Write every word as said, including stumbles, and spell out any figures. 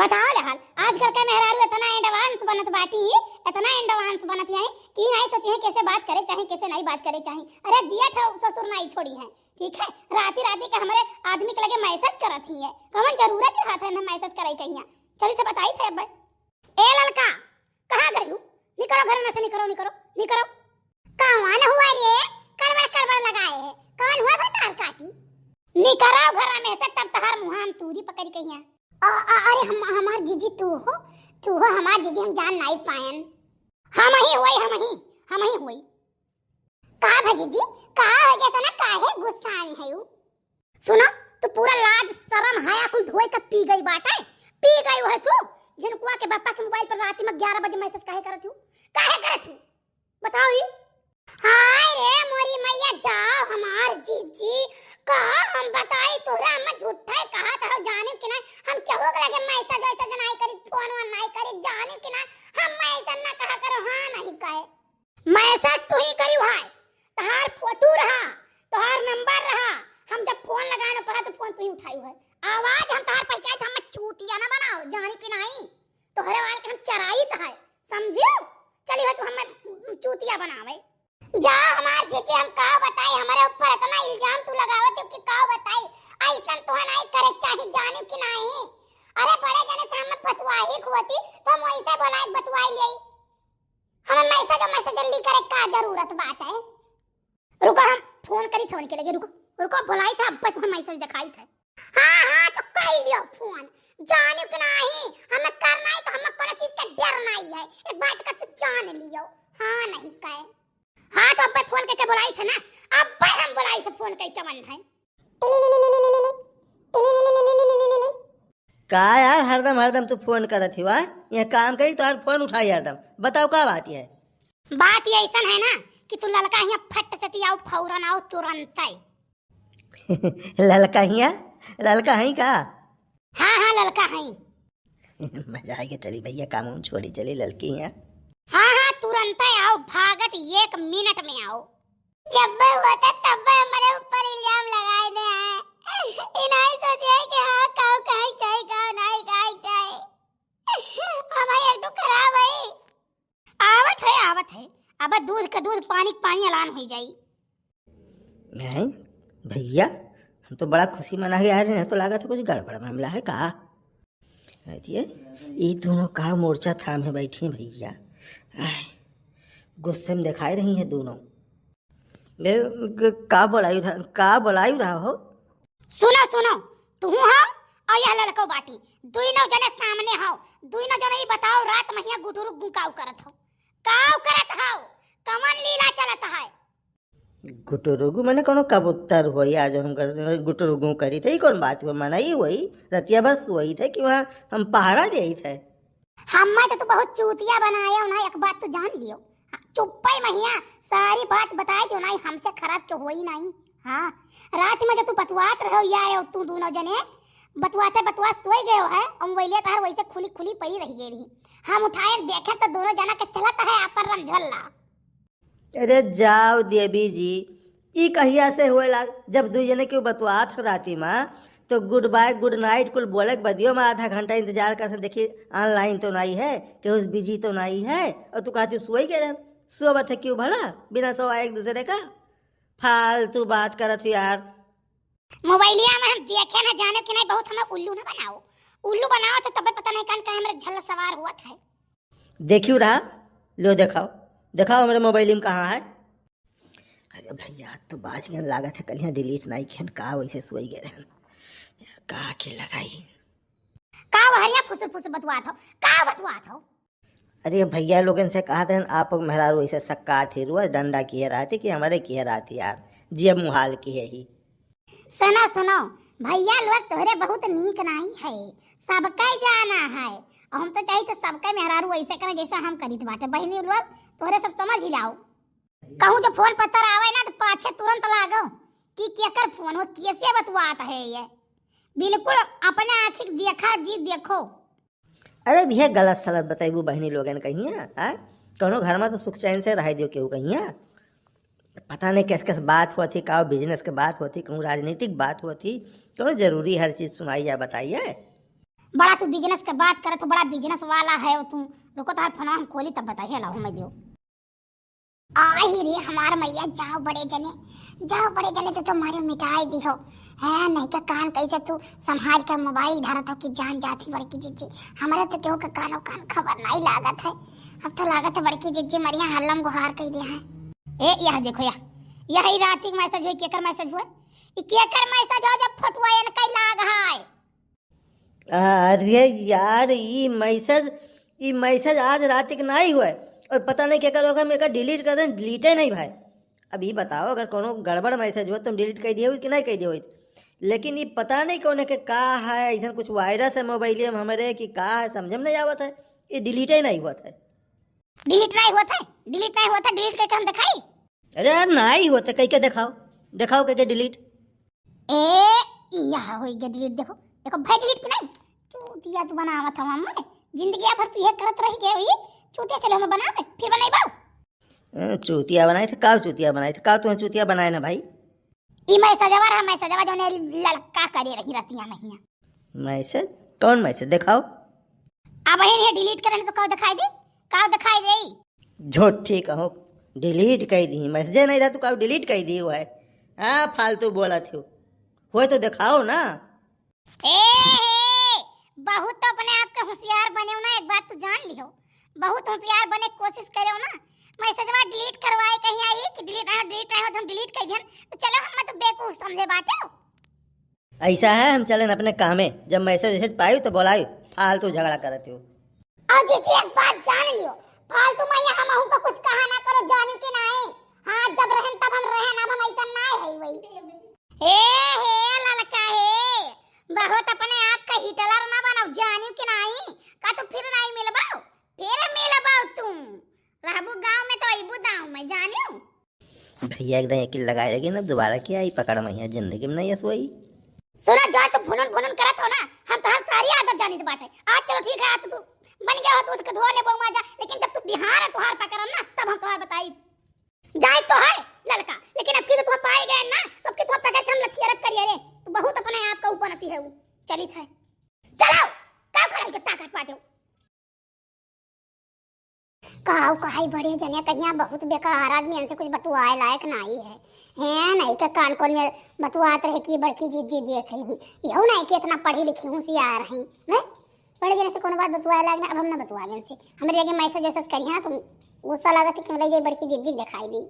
बताओ ले हाल, आजकल के मेहरारू इतना advance बनत बाटी, इतना advance बनत हैं कि नाहीं सोची हैं कैसे बात करे चाही, कैसे नाहीं बात करे चाही। अरे जिया ठो ससुर नाहीं छोड़ी हैं, ठीक है? राती राती के हमरे आदमी के लगे message करत ही है, कौन जरूरत रहत है ना message करे कहिया? चली थे बताई थे अब। ए ललका, कहाँ गयू? निकरो घर में से, निकरो, निकरो, निकरो। कौन हुआ रे? कड़बड़ कड़बड़ लगाए है। कौन हुआ भतार काटी? निकरो घर में से, तब तहार मुँह हम तूरी पकड़ी कहिया। अ-, अ-, अरे हम, हमार जीजी तू हो, तू हो हमार जीजी, हम जान नाहीं पायन। हम ही हुई, हम ही, हम ही हुई। का भजीजी, का हो गया तना, काहे गुस्साई है यू? सुनो, तू पूरा लाज शरम हया कुल धोए के पी गई बाटे, पी गई है तू। झिनकुआ के बापा के mobile पर राती में ग्यारह बजे message काहे करत हूँ, काहे करत हूँ? बताओ ही। हाय रे मोरी मैया, जाओ हमार जीजी, का हम बताई तोहरा, हम झूठा ही कहा था, जाने कि नहीं, हम केहू के लगे message वैसेज नहीं करी, फोन वोन नहीं करी, जाने कि नहीं, हम ऐसा ना कहा करो, हाँ नहीं कहे। Message तू ही करियो है, तोहार फोटो रहा, तोहार number रहा, हम जब फोन लगाए ना पड़ा तो फोन तू ही उठाई है। आवाज हम तोहार पहचान, तो हमें चूतिया ना बनाओ, जानी कि नहीं? तोहरे वाल के हम चराई तो है, समझियो? चली हो तू हमें चूतिया बनावे। जा हमार जीजी, हम का बताई, हमारे ऊपर इतना इल्जाम तू लगावत हो कि का बताई, ऐसन तो नहीं करे चाही, जानी कि नहीं? अरे बड़े जने से हमें बतवाही होती तो हम वैसे बनाए बतवाई ले। हमें message, message जल्दी करे, का जरूरत बाटे? रुको, हम फोन करी थे उनके लगे, रुको, रुको, बुलाई थे, अब तुम्हें message दिखाई थे। हाँ, हाँ, तो कर लियो फोन, जाने के नहीं, हमें करना है तो हमें कोनो चीज का डर नहीं है, एक बात का तू जान लियो, हाँ नहीं कहे। हाँ, तो अब फोन करके बुलाई थे ना, अब हम बुलाई थे फोन करके मन है। का यार, हरदम हरदम तू फोन करत ही वा? यह काम करी तो यार, फोन उठाई हरदम। बताओ का बात है? बात ये ऐसन है ना कि तू ललका हिया फट से ती आओ, फौरन आओ, तुरंत आई। ललका हिया? ललका है का? हाँ, हाँ, ललका है। मजा आएगा, चली भैया, काम हम छोड़ी, चली ललकी हिया। हाँ, हाँ, तुरंत आओ, भागत एक मिनट में आओ। जब होता तब हमारे ऊपर इल्जाम लगाए दे हैं। ई नहीं सोचे कि हाँ, काऊ कहीं चाहे, काऊ नहीं कहीं चाहे। हमारी एक तो खराब है। आवत है, आवत है। अब दूध का दूध, पानी का पानी, ऐलान हो जाई। नहीं भैया, हम तो बड़ा खुशी मना के आ रहे हैं, तो लागत है कुछ गड़बड़ मामला है का? अरे, ये दोनों का मोर्चा थामे बैठी हैं भैया। आय, गुस्से में दिखाई रही हैं दोनों। ए, ग-, का बोलाई रहा, का बोलाई रहा हो? सुनो, सुनो, तू हो और यह ललको बाटी, दुइनो जने सामने हो, दुइनो जने ही बताओ, रात में हिया गुटुरु गु काऊ करत हो, काऊ करत हो, कमन लीला चलत है? गुटुरुगु मने कोनो कबूतर होई, आज हम कर, गुटुरुगु करी थे, ई कौन बात हुआ? मनई होई, रतिया भर सोई थे कि वहाँ हम पहरा देई थे। हम्मा तो तू बहुत चूतिया बनाया हो ना, एक बात तो जान लियो, चुप्पे महिया सारी बात बताए दियो ना, हमसे खराब क्यों होई नहीं। हाँ, रात में जब तू बतुआत रहो या आयो तू दोनों जने, बतुआते बतुआत सोई गयो है, हम वैलिया तहार वैसे खुली खुली पड़ी रह गई रही। हम उठाए देखे तो दोनों जना के चलत है अपन रमझल्ला। अरे जाओ देवी जी, ई कहिया से होए लाग? जब दुई जने केहू बतुआत हो राती मा, तो good bye, good night कुल बोले के बदियो मा आधा घंटा इंतजार करत, देखी online तो नाई है, केहू busy तो नाई है, और तू कहती सोई गए रहे, सोवत है क्यों भला बिना सोवा एक दूसरे का? फालतू बात करत हो यार। मोबाइलिया में हम देखे ना जाने कि नहीं, बहुत हमें उल्लू ना बनाओ, उल्लू बनाओ तो तबे पता नहीं कान का हमरे झल्ला सवार हुआ था। देखियो रहा, लो देखाओ, देखाओ हमरे मोबाइल में कहाँ है। अरे भैया, आज तो बाज गए, लागत है कलिया delete नहीं खेन का, वैसे सोई गए रहन। का के लगाई? का बहरिया फुसुर फुसुर बतुआत हो? का बतुआत हो? अरे भैया लोगन से कहत रहन, आप मेहरारू ऐसे सक्का थे, रोज डंडा किहे रहती कि हमरे किहे रहती यार, जियब मुहाल किहे ही। सुनो, सुनो, भैया लोग तोहरे बहुत नीक नाई है, सबके जाना है। और हम तो चाही तो सबके मेहरारू ऐसे करे जैसे हम करित बाटे। बहिनी लोग तोहरे सब समझ ही लाओ। कहूँ जो फोन पत्थर आवे ना तो पाछे तुरंत लागो कि केकर फोन हो, कैसे बतुआत है ये। बिल्कुल अपने आँखी के देखा जी देखो। अरे भैया, गलत सलत बतैबू बहिनी लोगन कहिया, हाँ? कौनो घर में तो सुख चैन से रह दियो केहू कहिया। पता नहीं किस किस बात हुआ थी, का business के बात हुआ थी, कहूँ राजनीतिक बात हुआ थी, कौनो जरूरी हर चीज सुनाई जाए बताइए। बड़ा तू business के बात करत हो, बड़ा business वाला है तू। रुको, तोहार फोनवा हम खोली तब बताई, लाओ मैं दियो। आई रे हमार मैया, जाओ बड़े जने, जाओ बड़े जने, तो तुम्हारे मिटाई दिहो। हैं, नहीं के कान कैसे तू संभाल के मोबाइल धरत हो कि जान जाती बड़की जिज्जी। हमारे तो केहू के कानो कान खबर नहीं लागत है। अब तो लागत है बड़की जिज्जी मरिया हल्लम गुहार कह दे हैं। ए, यह देखो, यह, यह ई राती के मैसेज हुए, केकर मैसेज हुए? ई केकर मैसेज हो जब फोटुआ एनके लाग है? अरे यार, ई मैसेज, ई मैसेज आज रात के नाई हुए और पता नहीं केकर होगा, हम एकर डिलीट कर दें, डिलीटे नहीं भाई। अब ई बताओ, अगर कोनो गड़बड़ मैसेज हुआ, तुम डिलीट कर दिए हुई कि नहीं कर दिए हुई? लेकिन ई पता नहीं कौन के का है, ऐसा कुछ वायरस है मोबाइल में हमारे कि का है, समझ में नहीं आवत है। ये डिलीटे नहीं हुआ था। डिलीट नहीं हुआ था, डिलीट नहीं हुआ था, डिलीट करके हम दिखाई। अरे यार, नहीं हुआ था, कह के दिखाओ, दिखाओ कह के डिलीट। ए, यह होई गया डिलीट, देखो, देखो भाई डिलीट की नहीं। चूतिया तू बनावत हवा मैं, जिंदगी भर तू ये करत रह गए हुई, चूतिया चले हमें बनावे, फिर बनाई बाऊ। ए, चूतिया बनाए थे, का चूतिया बनाए थे, का तुम्हें चूतिया बनाए ना भाई? ई मैसेजवा रहा, मैसेजवा जौन लड़का करे रही रतिया महिया। मैसेज? कौन मैसेज? दिखाओ। अब वही नहीं डिलीट करे तो का दिखाई दे, का दिखाई दे? झूठी कहो, डिलीट कर दी, मैसेज नहीं रहा तो का डिलीट कर दी हुआ है। हाँ, फालतू बोला थी, हुए तो दिखाओ ना। ए हे, बहुत तो अपने आप के होशियार बने हो ना, एक बात तो जान लिहो, बहुत होशियार बने के कोशिश करे हो ना। मैसेजवा डिलीट करवाए कहीं आई कि डिलीट रहा, डिलीट रहा, हम डिलीट कर दिहन, तो चलो हम तो बेवकूफ समझे बाटे हो। ऐसा है, हम चलेन अपने कामे, जब मैसेज वैसेज पाई तो बोलाई, फालतू झगड़ा करत हो। और जीजी एक बात जान लियो, फालतू में यहाँ हमहू का कुछ कहा ना करो, जानी कि नहीं। हाँ, जब रहन तब हम रहन, अब हम ऐसा ना है वही। हे, हे, ललका हे, बहुत अपने आप का हिटलर ना बनाओ, जानियो कि नहीं? का तू फिर नहीं मिलबाओ? फिर मिलबाओ तू। रहबू गाँव में तो अइबू दाँव में, जानियो? भैया एकदम यकीन लगाए लगी ना, दोबारा क्या आई पकड़ में, यहाँ जिंदगी में नहीं है सोई। सुना, जो तू भुनन भुनन करत हो ना, हम तोहार सारी आदत जानित बाटे। आज चलो ठीक है, आज तू बन गया हो दूध के धोने बहू माजा, लेकिन जब तू बिहार है तोहार पकड़म ना, तब हम तोहार बताई। जाए तो है ललका, लेकिन अब की तो तुहा पाए गए ना, तो अब की तुहा पकड़ के हम लथियरब करिए रे। तू बहुत अपने आप का ऊपर अति है वो। चलित है, चलाओ, का खड़ा के ताकत बाटे। काऊ कहाई बड़े जने कहिया बहुत बेकार आदमी, इनसे कुछ बतुआए लायक नाई है। हैं, नहीं के कान कोन में बतुआत रहे कि बड़की जिज्जी देख रही। यहू नहीं कि इतना पढ़ी लिखी होशियार हैं। हैं? बड़े जने से कोनो बात बतुआए लायक ना, अब हम ना बतुआवे इनसे। हमरे आगे मैसेज वैसेज करिए ना, तुम गुस्सा लागत है कि हम ले जाए बड़की जिज्जी दिखाई दी।